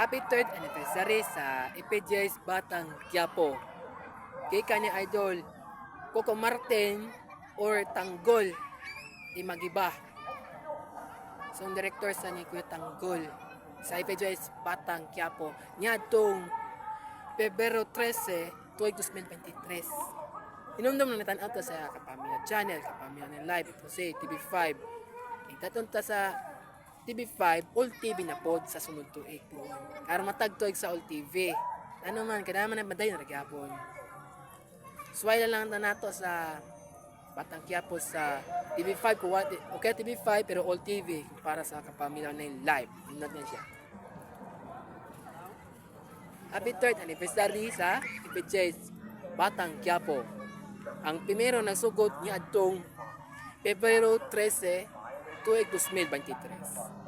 Happy third anniversary sa FPJ's Batang Quiapo. Kay ni Idol Coco Martin or Tanggol Dimagiba. So ang director sa ni Kuya Tanggol sa FPJ's Batang Quiapo niadtong Pebrero 13, tuig 2023. Hinumdum na natan ta sa Kapamilya Channel, Kapamilya ng Live, ito si TV5. Itaton ta sa TV5, All TV na pod sa sunod tuig po. Karon matag tuig sa All TV. Ano man, kada man ang banday na gyapon. Sway lang ta nato sa Batang Quiapo sa TV5 ko, okay, TV5 pero All TV para sa Kapamilya ng Live. Inot na siya. Happy third anniversary sa FPJ Batang Quiapo. Ang primero nagsugod niadtong Pebrero 13, tuig 2023.